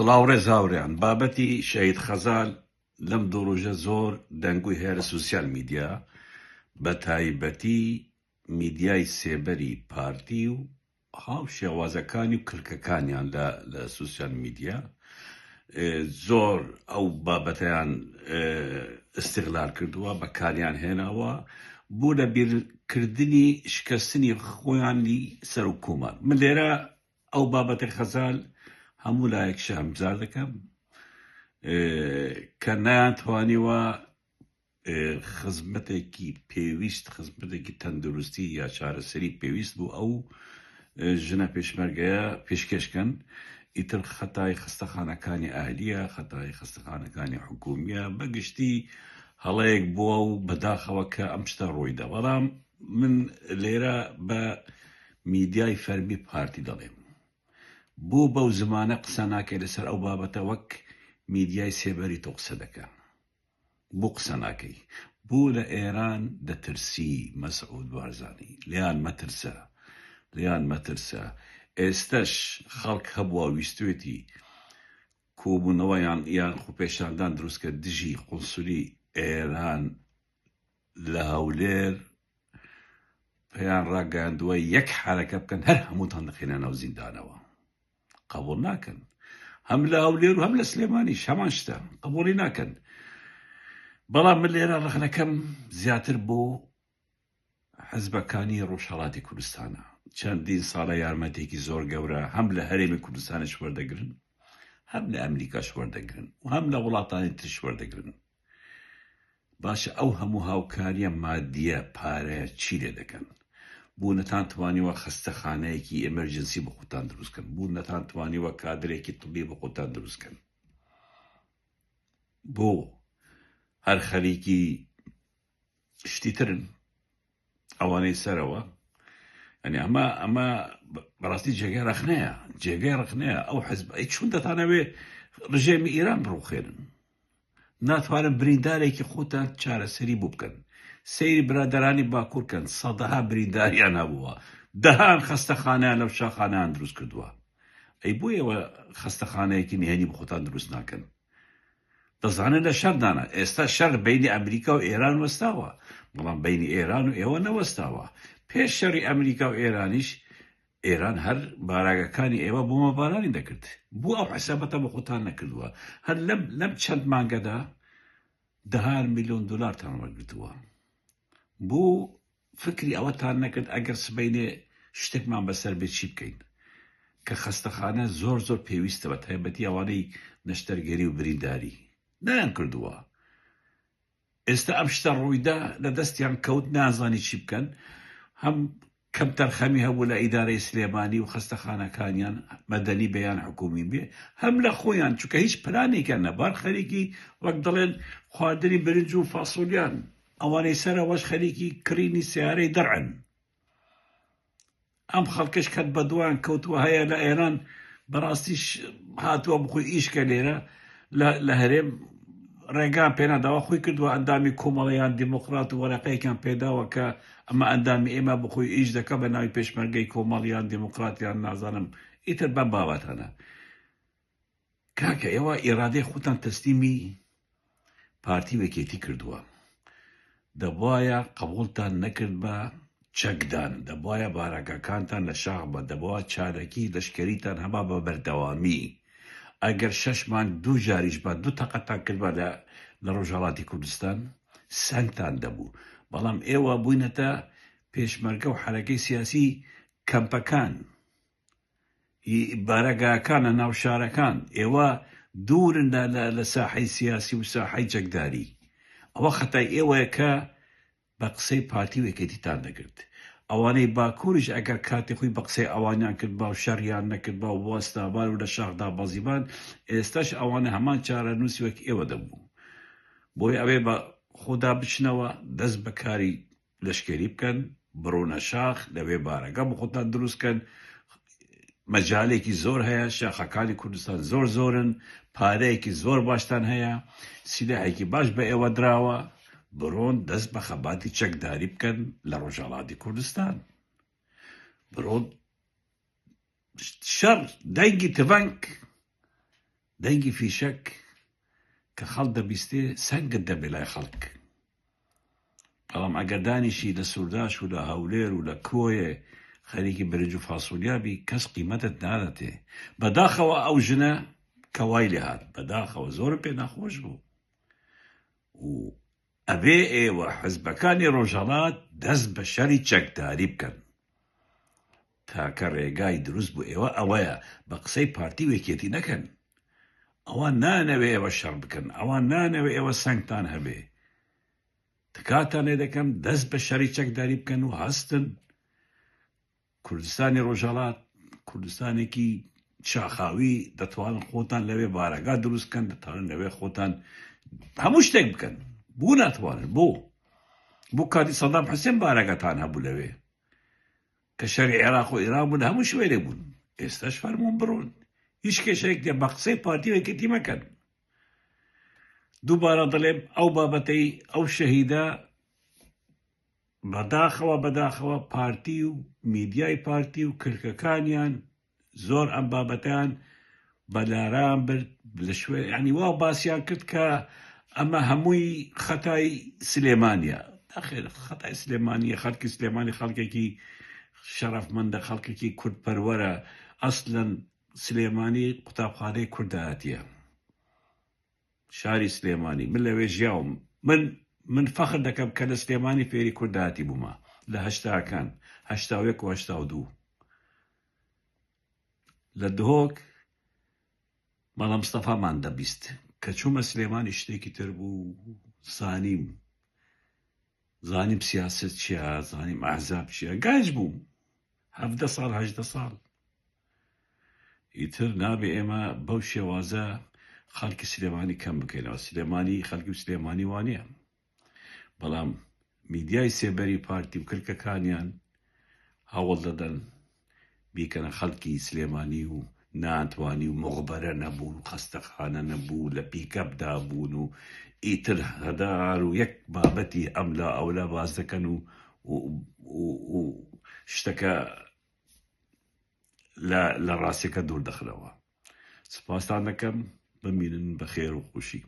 سڵاو ڕێز هاوڕێیان بابەتی شەهید خەزال لەم دوو ڕۆژە زۆر دەنگوی هەیە لە سوسیال میدیا بە تایبەتی میدیای سێبەری پارتی و هاو شێوازەکانی و کلکەکانیان لە لە سوسیال میدیا زۆر ئەو بابەتیان استغلال کردووە بەکاریان هێناوە بۆ لە بیرکردنی شکستنی خۆیانی سەرۆک کۆمار من لێرە ئەو بابەتەی خەزال هەموو لایەک شەرمزار دەکەم کە نەیانتوانیوە خزمەتێکی پێویست خزمەتێکی تەندروستی یا چارەسەری پێویست بۆ ئەو ژنە پێشمەرگەیە پێشکێشکەن ئیتر خەتای خەستەخانەکانی ئەهلیە خەتای خەستەخانەکانی حکومیە بەگشتی هەڵەیەک بووە و بەداخەوە کە ئەم شتە ڕوویدا بەڵام من لێرە بە میدیای فەرمی پارتی دەڵێم بۆ بەو زمانە قسە ناکەی لەسەر ئەو بابەتە وەک میدیای سێبەری تۆ قسە دەکا بۆ قسە ناکەی بۆ لە ئێران دەترسی مەسعود بارزانی لێیان مەترسە لێیان مەترسە ئێستەش خەڵک هەبووە ویستوێتی کۆبوونەوە یان یان خۆپێشاندان دروستکە دژی قونسولی ئێران لە هەولێر پێیان ڕاگەیاندووە یەک حرەکە بکەن هەر هەمووتان دەخەینە ناو زیندانەوە قبول ناکەن هەم لە هەولێر و هەم لە سلێمانیش هەمان شتە قبولی ناکەن بەڵام من لێرە ڕەخنەکەم زیاتر بۆ حزبەکانی ڕۆژهەڵاتی کوردستانە چەندین ساڵە یارمەتێکی زۆر گەورە هەم لە هەرێمی کوردستانش وەردەگرن هەم لە ئەمریکاش وەردەگرن و هەم لە وڵاتانی ترش وەردەگرن باشە ئەو هەموو هاوکاریە مادیە پارەیە چی لێ دەکەن؟ بۆ نەتان توانیوە خەستەخانەیەکی emergency بۆ خۆتان دروست کەن؟ بۆ نەتان توانیوە کادرێکی طبی بۆ خۆتان دروست کەن؟ بۆ هەر خەریکی شتی ترن؟ ئەوانەی سەرەوە ئەنی ئەمە ئەمە بەڕاستی جێگای ڕەخنەیە جێگای ڕەخنەیە ئەو حزب ئەی چون دەتانەوێ ڕژێمی ئیران بڕوخێنن ناتوانن بریندارێکی خۆتان چارەسەری بۆ بکەن سەیری برادرانی باکوور کەن سەدەها برینداریان هەبووە دەهان خەستەخانیان لەو شاخانیان دروست کردووە ئەی بۆ ئێوە خەستەخانەیەکی نهێنی بۆ خۆتان دروست ناکەن دەزانن لە شەردانە ئێستا شەر بینی ئەمریکا و ئێران وەستاوە بەڵام بینی ئێران و ئێوە نەوەستاوە پێش شەڕی ئەمریکا و ئێرانیش ئێران هەر باراگەکانی ئێوە بۆمەبارانی دەکرد بۆ ئەو حسابەتە بە خۆتان نەکردووە هەر لەم لەم چەند مانگەدا دەهان میلیۆن دلارتان وەرگرتووە بۆ فکری ئەوەتان نەکرد ئەگەر سبەینێ شتێکمان بەسەر بێت چی بکەین کە خەستەخانە زۆر زۆر پێویستە بە تایبەتی ئەوانەی نەشتەرگەری و برینداری نایان کردووە ئێستا ئەم شتە ڕوویدا لە دەستیان کەوت نازانی چی بکەن هەم کەمتەرخەمی هەبوو لە ئیدارەی سلێمانی و خەستەخانەکانیان مەدەنی بێ یان حکومی بێ هەم لە خۆیان چونکە هیچ پلانێکیان نەبار خەریکی وەک دەڵێن خواردنی برنج و فاسۆلیان ئەوانەی سەرەوەش خەریکی کڕینی سیارەی دەرعن ئەم خەڵکەش کەت بەدوایان کەوتووە هەیە لە ئێران بەڕاستیش هاتووە بخۆی ئیشکە لێرە لە هەرێم ڕێگان پێناداوە خۆی کردووە ئەندامی کۆمەڵیان دیموکرات و وەرەقەیەکیان پێداوە کە ئەمە ئەندامی ئێمە بخۆی ئیش دەکە بە ناوی پێشمەرگەی کۆمەڵیان دیموکراتیان نازانم ئیتر بەم بابەتانە کاکە ئێوە ئیرادەی خۆتان تەسلیمی پارتی و یەکێتی کردووە دەبوایە قبوڵتان نەکردبا چەکدان دەبوایە باراکەکانتان لە شاخ بە دەبوا چارەکی لەشکەریتان هەبا بە بەردەوامی ئەگەر شەش مانگ دوو جاریش با دوو تەقەتان کردبا لە لە ڕۆژهەڵاتی کوردستان سەنگتان دەبوو بەڵام ئێوە بووینەتە پێشمەرگە و حەرەکەی سیاسی کەمپەکان ی بارەگاکانە ناو شارەکان ئێوە دوورن لە لە لە ساحەی سیاسی و ساحەی چەکداری ئەوە خەتای ئێوەیە کە بە قسەی پارتی و یەکێتیتان دەگرت ئەوانەی باکووریش ئەگەر کاتی خۆی بە قسەی ئەوانیان کردبا و شەڕیان نەکردبا و وەستابان و لە شاخدا بەزیبان ئێستاش ئەوانە هەمان چارەنووسی وەک ئێوە دەبوو بۆیە ئەوێ بە خۆدا بچنەوە دەست بە کاری لەشکری بکەن بڕۆنە شاخ لەوێ بارەگا بۆ خۆتان دروست کەن مەجالێکی زۆر هەیە شاخەکانی کوردستان زۆر زۆرن پارەیەکی زۆر باشتان هەیە سیلاحێکی باش بە ئێوە دراوە بڕۆن دەست بە خەباتی چەکداری بکەن لە ڕۆژهەڵاتی کوردستان بڕۆن شەڕ دەنگی تفەنگ. دەنگی فیشەک کە خەڵک دەبیستێ سەنگت دەبێ لای خەڵک. بەڵام ئەگەر دانیشی لە سورداش و لە هەولێر و لە کۆیێ خەریکی برنج و فاسۆلیا بی کەس قیمەتت نادەتێ. بەداخەوە ئەو ژنە کە وای لێ هات بەداخەوە زۆرم پێ ناخۆش بوو و ئەبێ ئێوە حزبەکانی ڕۆژهەڵات دەست بە شەری چەکداری بکەن. تاکە ڕێگای دروست بۆ ئێوە ئەوەیە بە قسەی پارتی و یەکێتی نەکەن. ئەوان نانەوێ ئێوە شەڕ بکەن، ئەوان نانەوێ ئێوە سەنگتان هەبێ. تکاتان لێ دەکەم دەست بە شەڕی چەکداری بکەن و هەستن. کوردستانی ڕۆژهەڵات کوردستانێکی شاخاوی دەتوانن خۆتان لەوێ بارەگا دروست بکەن، دەتوانن لەوێ خۆتان هەموو شتێک بکەن. بۆ ناتوانن؟ بۆ؟ بۆ کاتی سەدام حوسێن بارەگاتان هەبوو لەوێ. کە شەری عێراق و ئێران بوون هەموو شوێنێ بوون ئێستاش فەرموون بڕۆن هیچ کێشەیەک نیە بە قسەی پارتی و یەکێتی مەکەن دووبارە دەڵێم ئەو بابەتەی ئەو شەهیدە بەداخەوە بەداخەوە پارتی و میدیای پارتی و کلکەکانیان زۆر ئەم بابەتەیان بە لاران برد لە شوێن یعنی وا باسیان کرد کە ئەمە هەمووی خەتای سلێمانە نەخێر خەتای سلێمانیە خەڵکی سلێمانی خەڵکێکی شەرەفمەندە خەڵکێکی کوردپەروەرە ئەسلەن سلێمانی قوتابخانەی کوردایەتیە شاری سلێمانی من لەوێ ژیاوم من من فەخر دەکەم کە لە سلێمانی فێری کوردایەتی بوومە لە هەشتاکان 81 و 82 لە دهۆک مەلا مستەفامان دەبیست کە چوومە سلێمانی شتێکی تر بوو زانیم زانیم سیاست چییە زانیم ئەحزاب چییە گەنج بووم 17 ساڵ 18 ساڵ ئیتر نابێ ئێمە بەو شێوازە خەڵکی سلێمانی کەم بکەینەوە سلێمانی خەڵکی سلێمانی وانە بەڵام میدیای سێبەری پارتی و کلکەکانیان هەوڵ دەدەن بیکەنە خەڵکی سلێمانی و ناتوانی و مغبەرە نەبوون و خەستەخانە نەبوو لە پیکەپدا بوون و ئیتر هەدار و یەک بابەتی ئەملا ئەولا باس دەکەن و و شتەکە لە ڕاستیەکە دوور دەخرەوە. سپاستان دەکەم بمینن بە خێر و خۆشی.